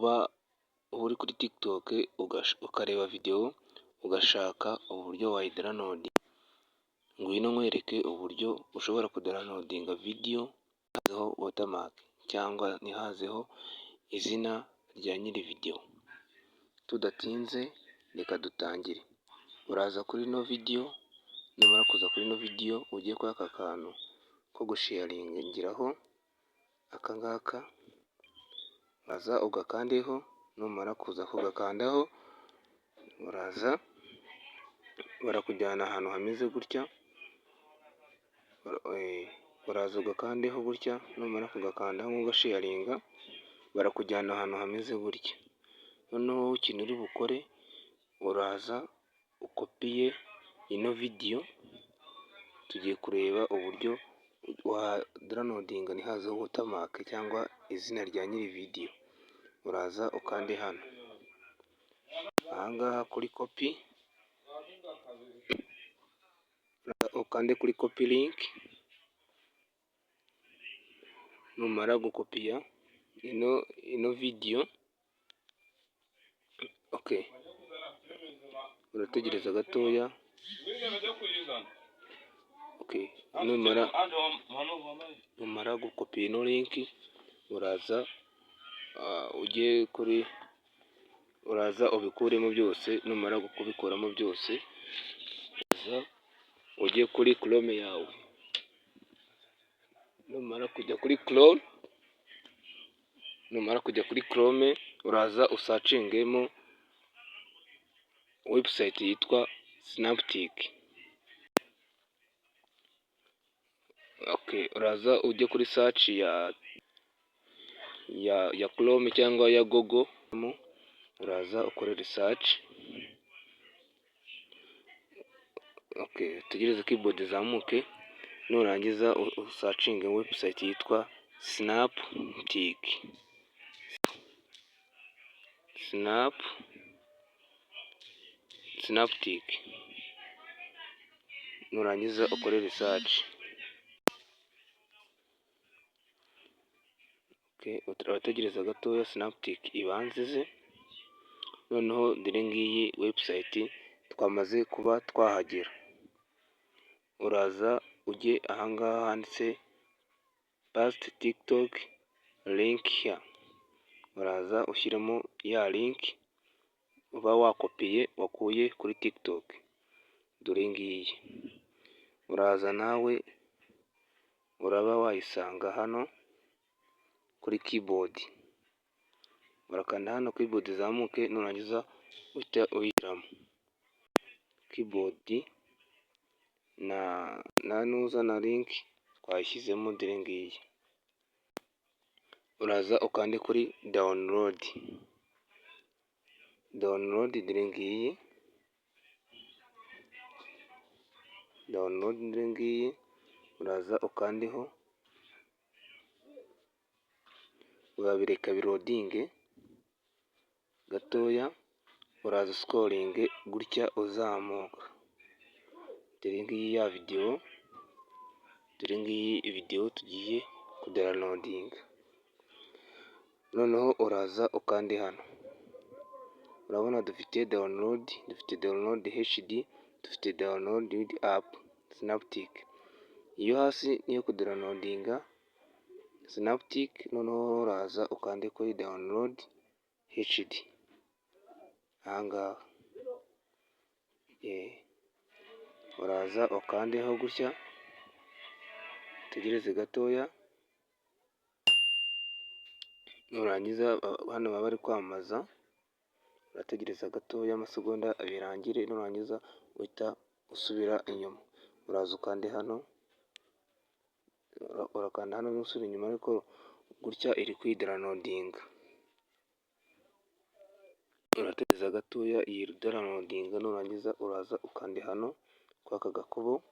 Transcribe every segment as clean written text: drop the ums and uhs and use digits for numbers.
Kuba uri kuri TikTok ukareba videwo ugashaka uburyo wayidownloadinga, ngwino nkwereke uburyo ushobora kudownloadinga video ntihazeho watermark cyangwa ntihazeho izina rya nyiri videwo. Tudatinze reka dutangire, uraza kuri ino video, numara kuza kuri ino video ujye kuri aka kantu ko gusharingiraho aka ngaka, uraza ugakandeho, numara kuza kugakandaho uraza barakujyana ahantu hameze gutya, uraza ugakandeho gutya, numara kugakandaho ugasharinga barakujyana ahantu hameze gutya. Noneho wowe ikintu uri bukore uraza ukopiye ino video, tugiye kureba uburyo wadownloadinga ntihazeho watermark cyangwa izina rya nyiri video. Uraza ukande hano aha ngaha kuri copy, ukande kuri copy link, numara gukopiya ino video, okay, urategereza gatoya, okay, numara gukopiya ino link uraza ujye kuri, uraza ubikuremo byose, numara kubikuramo byose uraza ujye kuri Chrome yawe, numara kujya kuri Chrome, numara kujya kuri Chrome uraza usearchingemo website yitwa Snaptik. Okay, uraza ujye kuri search ya Chrome cyangwa ya Google, uraza ukore research, okay, utegereze keyboard izamuke, nurangiza usearchinge website yitwa Snaptik, Snaptik, nurangiza ukore research. Okay, urategereza gatoya Snaptik ibanze ize, noneho dore ngiyi website twamaze kuba twahagera. Uraza ujye aha ngaha handitse paste TikTok link here, uraza ushyiremo ya link uba wakopiye wakuye kuri TikTok, dore ngiyi. Uraza nawe uraba wayisanga hano kuri keyboard, urakanda hano keyboard izamuke, nurangiza uhite uyishyiramo keyboard na nuza na link twayishyizemo, dore ngiyi. Uraza ukande kuri download, download dore ngiyi, download dore ngiyi, uraza ukandeho, urabireka biloadinge gatoya, uraza uscrollinge gutya uzamuka, dore ngiyi ya video, dore ngiyi video tugiye kudownloadinga. Noneho uraza ukande hano, urabona dufite download, dufite download HD, dufite download with app Snaptik. Iyo hasi niyo kudownloadinga Snaptik, noneho uraza ukande kuri download HD aha ngaha, uraza ukandeho gutya, utegereze gatoya, nurangiza hano baba bari kwamamaza, urategereza gatoya amasegonda birangire, nurangiza uhita usubira inyuma, uraza ukande hano, urakanda hano nusubira inyuma ariko gutya iri kwidownloadinga, urategereza gatoya iyi downloadinga, nurangiza uraza ukande hano kuri aka gakubo,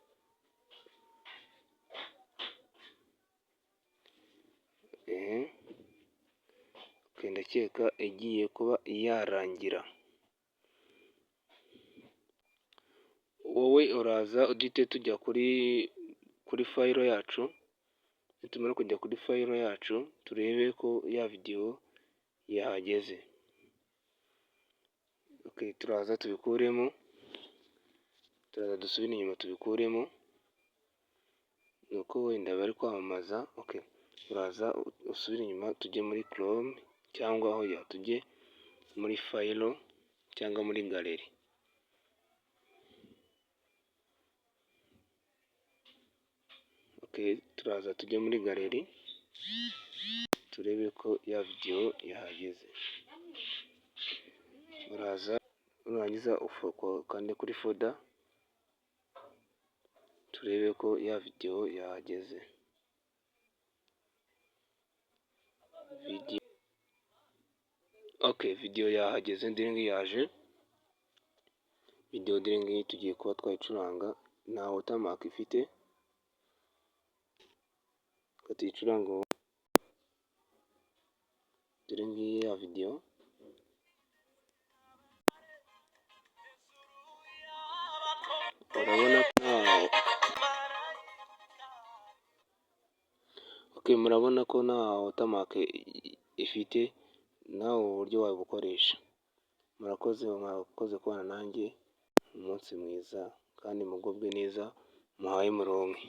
ndakeka igiye kuba yarangira. Wowe uraza duhite tujya kuri file yacu, nitumara kujya kuri file yacu turebe ko ya video yahageze. Okay, turaza tubikuremo, turaza dusubire inyuma tubikuremo, ni uko wenda bari kwamamaza. Okay, uraza usubire inyuma tujye muri Chrome, cyangwa hoya, tujye muri file cyangwa muri gallery. Okay, turaza tujye muri gallery turebe ko ya videwo yahageze. Uraza nurangiza ukande kuri folder, turebe ko ya videwo yahageze. Okay, videwo yahageze, dore ngiyi yaje. Videwo dore ngiyi tugiye kuba twayicuranga, nta watermark ifite, reka tuyicurange. Dore ngiyi ya videwo. Urabona ko nta, okay, murabona ko nta watermark ifite, nawe ubu buryo wabukoresha. Murakoze, mwakoze kubana nanjye, umunsi mwiza kandi mugubwe neza, muhaye muronke.